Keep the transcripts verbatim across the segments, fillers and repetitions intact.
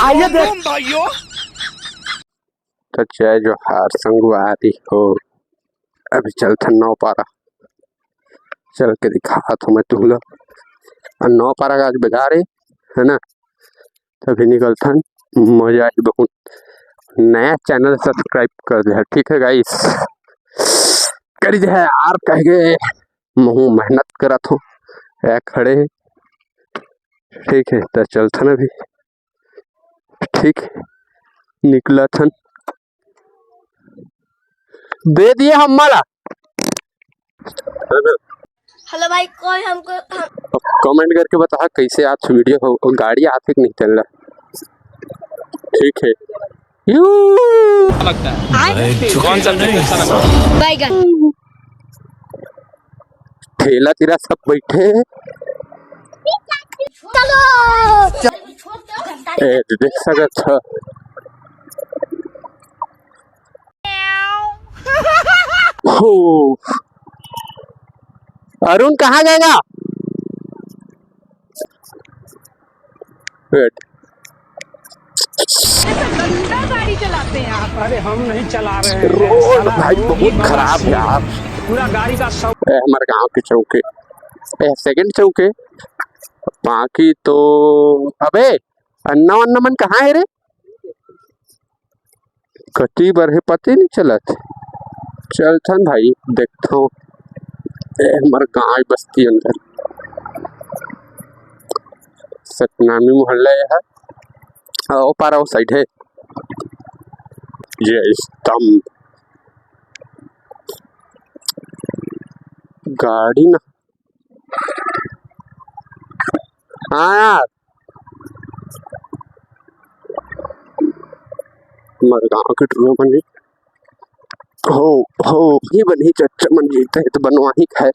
आइए देख। त जय जोहार संगवारी हो, अभी चलथन नौपारा, चल के दिखात हूँ मैं तुहला। अउ नौपारा का आज बाजार है, है ना, तभी निकलथन, मजा ही बहुत। नया चैनल सब्सक्राइब कर दे, ठीक है गाइस, करी दे यार, कह गए महू मेहनत करत हो, ए खड़े हे, ठीक है, त चलथन अभी, ठीक, निकलथन, दे दिए हम माला। हेलो भाई, कोई हमको, हम कमेंट करके बता कैसे आज वीडियो हो, गाड़ी आथे कि नहीं चल रहा। ठीक है, यू लगता है। कौन सा नहीं? बैगन। ठेला तेरा सब बैठे हैं। चलो। ए, देख सकत ह। हो। अरुण कहाँ गएगा? वेट। ऐसा गंदा गाड़ी चलाते हैं आप। अरे हम नहीं चला रहे हैं। रोड साला भाई रोड ही बहुत बना खराब है दिए। यार। पूरा गाड़ी का सब ए, हमारे गांव के चौके, ए, सेकंड चौके, बाकी तो अबे अन्ना वन्ना मन कहाँ है रे? कति बर हे पता ही नहीं चलत। चलथन भाई, देखथों। ए, हमर गांव बस्ती अंदर सतनामी मोहल्ला ये है। आ, ओ पारा ओ साइड है। ये स्तंभ गाड़ी ना। हाँ यार, हमर गांव के टुरा मन हो, हो, ही बनही चच्चा मन जीते तो बनवाही खाए।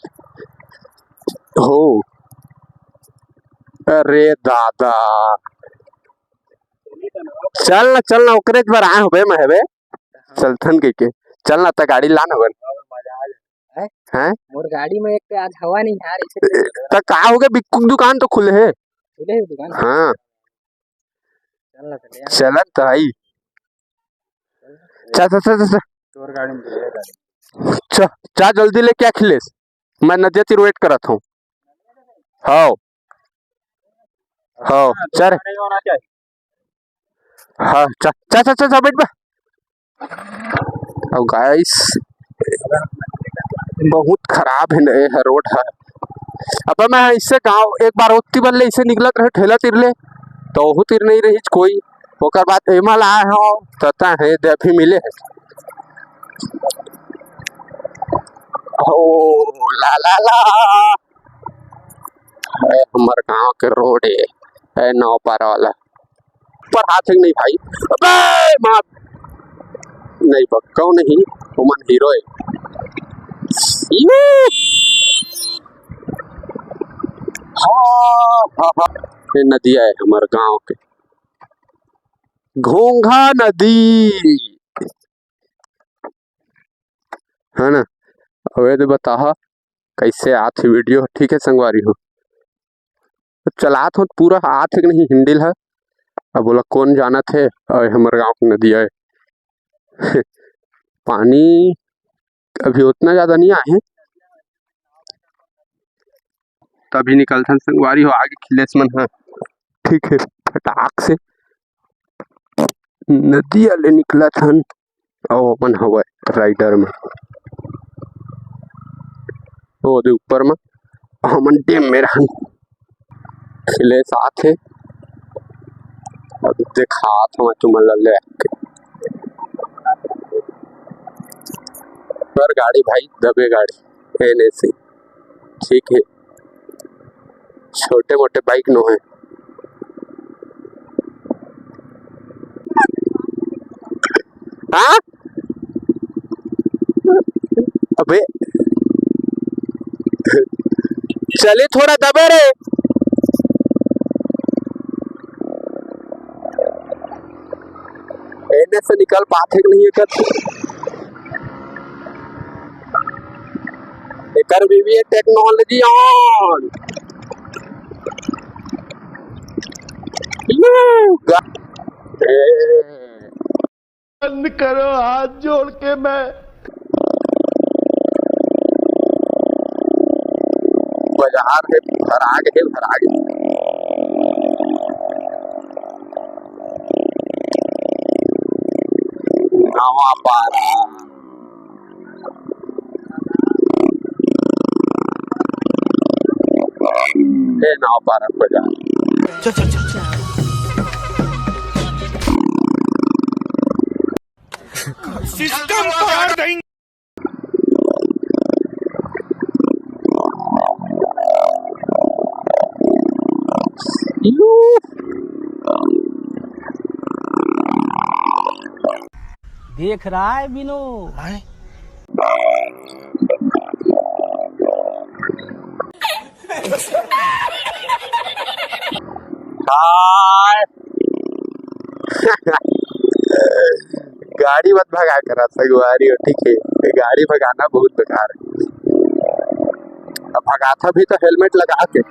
हो, अरे दादा, चल ना, चल ना, ओकरे बर आए होबे मैं हबे, चलथन के के, चल ना, त गाड़ी ला ना बन। हैं? हैं? मोर गाड़ी में एक आज हवा नहीं आ रही है। त का हो गया, बिक्कू के दुकान तो खुले है। खुले है दुकान? हाँ। चल ना, चले यार। चलन तो आई। चा, चा, चा, चा, चा। तोर गाड़ी में चले गाड़ी। चा, चा जल्दी लेके आ अखिलेश, मैं नदिया तीर वेट करत हूँ। हाव। हाव, चल। हाँ, चा, चा, चा, चा, चा, बैठ बा। अब गाइस, बहुत खराब है न, ये है रोड है। अब मैं इससे गाँव, एक बार ओत्ती बल्ले इसे निकलत रहे ठेला तीर ले, तो ओहू तीर नहीं रही कोई। ओकर बाद एमा ला आए हो, तता है, दे अभी मिले है। ओ, ला, ला, ला। ए, हमर गांव के रोड ए, ए, नौपारा वाला। पर हाथ है नहीं भाई। अबे, मार। नहीं, बक्कौ नहीं, ओमन हीरो ए। यू। हाँ, हाँ, हाँ। ये नदिया है हमर गांव के। घोंघा नदी। है ना? अब ये तो बताहा, कैसे आथे वीडियो, ठीक है संगवारी हो। तो चलात हो पूरा आथे कि नहीं हिंडिल है। अब बोला कौन जानत है, अउ हमर गांव के नदी है। पानी अभी उतना ज्यादा नहीं आए, तभी निकलथन संगवारी हो आगे खिलेस मन ह। ठीक है, फटाक से नदिया ले निकलत हन, अउ अपन हवय राइडर में, ओ दे ऊपर में, हमन डेम में रहन। खिले साथ है, अब देखात हवं तुमन ला ले आके। पर गाड़ी भाई दबे गाड़ी, एन एसी, ठीक है। छोटे मोटे बाइक नो है। हाँ? अबे, चले थोड़ा दबे रे। एने से निकल पाथे कि नहीं एकर। एकर भी, भी टेक्नोलॉजी ऑन। बंद करो, हाथ जोड़ के मैं बाजार है, भराग है, भराग। नवा पारा। ए, नवा पारा बाजार। चल, चल, चल, चल। सिस्टम पार नहीं। देख रहा है बिनो? हाय। गाड़ी मत भगा करा संगवारी हो, ठीक है? गाड़ी भगाना बहुत बेकार है। अब भगाथा भी तो हेलमेट लगा के।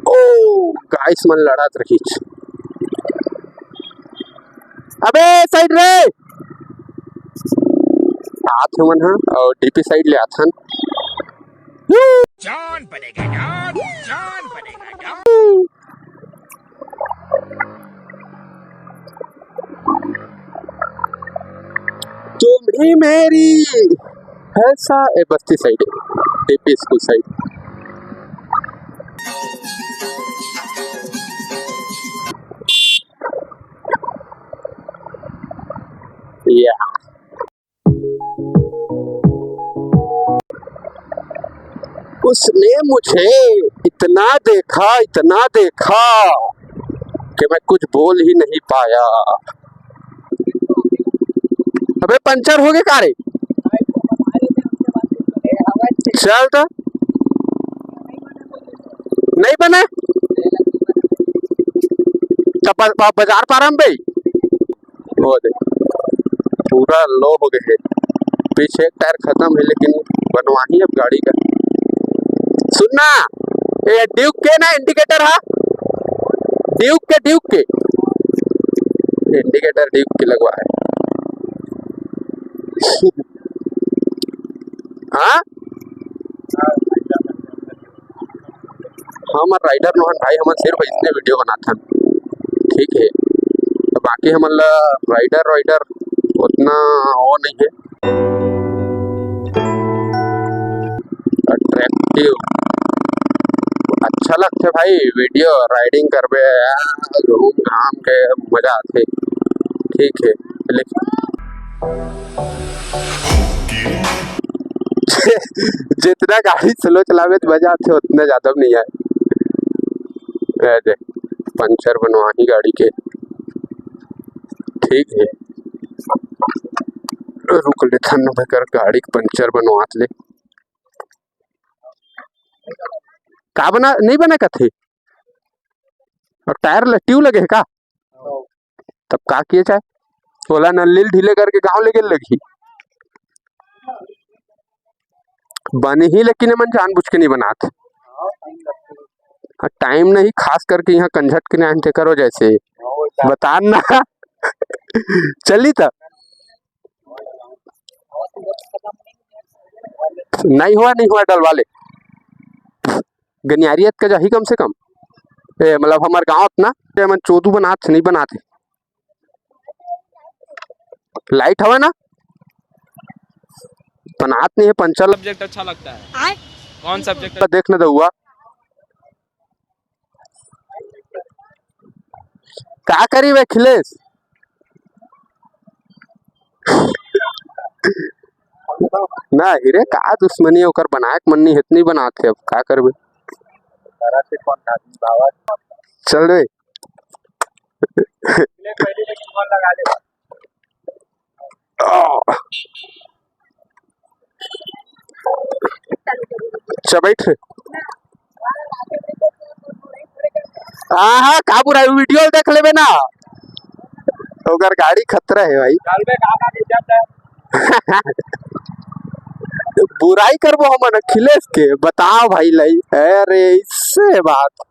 ओ गाइस, मन लड़त रहीच। अबे साइड रे, आत हमन ह और डीपी साइड ले आथन। जान पड़ेगा यार, जान पड़ेगा यार। तुम ही मेरी ऐसा, ए, बस्ती साइड, डीपी स्कूल साइड। या। उसने मुझे इतना देखा, इतना देखा कि मैं कुछ बोल ही नहीं पाया। अबे पंचर हो गए का रे? चल तो। नहीं बना? तो ब-, ब-, बाजार पारा में बे? वो दे, पूरा लो हो गए है। पीछे एक टायर खत्म है, लेकिन बनवाही अब गाड़ी का। सुनना, ये ड्यूक के ना इंडिकेटर हा, ड्यूक के, ड्यूक के इंडिकेटर ड्यूक के लगवा है। हाँ, हमर राइडर नोहन भाई, हमन सिर्फ इसने वीडियो बनाथन, ठीक है। तो बाकी हमन ला राइडर, राइडर उतना वो नहीं है अट्रैक्टिव। अच्छा लगथे भाई, वीडियो राइडिंग करबे, घूम घाम के मजा आथे, ठीक है। लेकिन जितना गाड़ी स्लो चलावे तो मजा आथे, उतना ज्यादा नहीं आए। ए दे, पंचर बनवाही गाड़ी के, ठीक है। रुक ले थन, बेकर गाड़ी के पंचर बनवात ले। का बना, नहीं बना कथे? और टायर ल-, ट्यूब लगे है का? तब का किए चाहे, ओला नल्ली ल ढीले करके गाँव ले गेल लगही। बने ही, लेकिन एमन जानबूझ के नहीं बनात। हाँ, टाइम नहीं, खास करके यहाँ कंझट के नाम ते करो जैसे। बता ना। चली त। नहीं हुआ, नहीं हुआ, डलवा ले। गनियारियत का जाही कम से कम। ए, मतलब हमर गाँव उतना, एमन चोदू बनात, नहीं बनात है। लाइट हवा ना, बनात नहीं है पंचर। सब्जेक्ट अच्छा लगता है? आय? कौन सब्जेक्ट? देख न दउआ, का करी बे अखिलेश? ना ही रे, का दुश्मनी है, ओकर बनाए के मन नहीं है, नहीं बनात है, अब का करबे? चल रे। अच्छा, बैठ रे। हाँ, हाँ, का बुराई, वीडियो देख लेबे ना। ओकर गाड़ी खतरा है भाई। बुराई करबो हमन अखिलेश के, बताओ भाई लाई। अरे, इससे बात।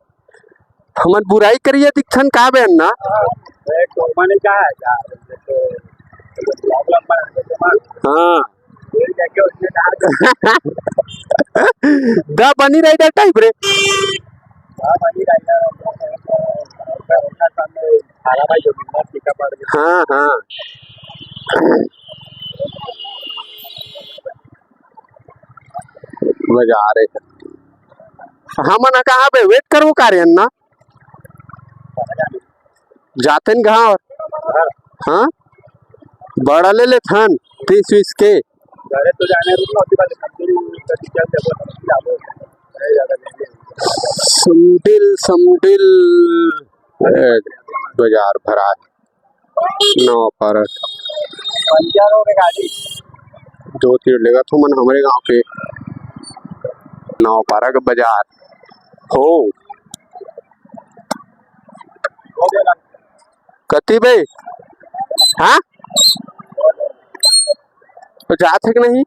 हमन बुराई करिया दिखथन का बे अन्ना? हाँ। द बनी राइडर टाइप रे। हाँ, हाँ। बजा रे। हमन ह कहाँ बे? वेट करबो का रे अन्ना? जातेन घाव। हाँ, बड़ा ले लेथन तीस बीस के। समडिल, समडिल, ए, बजार भरा हे। नवा पारा। दो तीन लेगा तुमन हमरे गांव के नवा पारा के बजार हो। कति बे? हाँ? तो जात हे कि नहीं?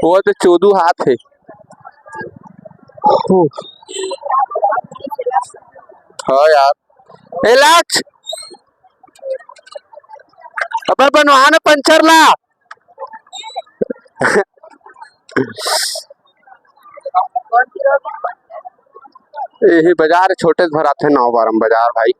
वो तो चोदू हाथ हे। हो। हाँ यार। ए, लाच। अबे बनवा ना पंचर ला। यही बजार छोटे से भराथे, नवा पारा म बजार भाई।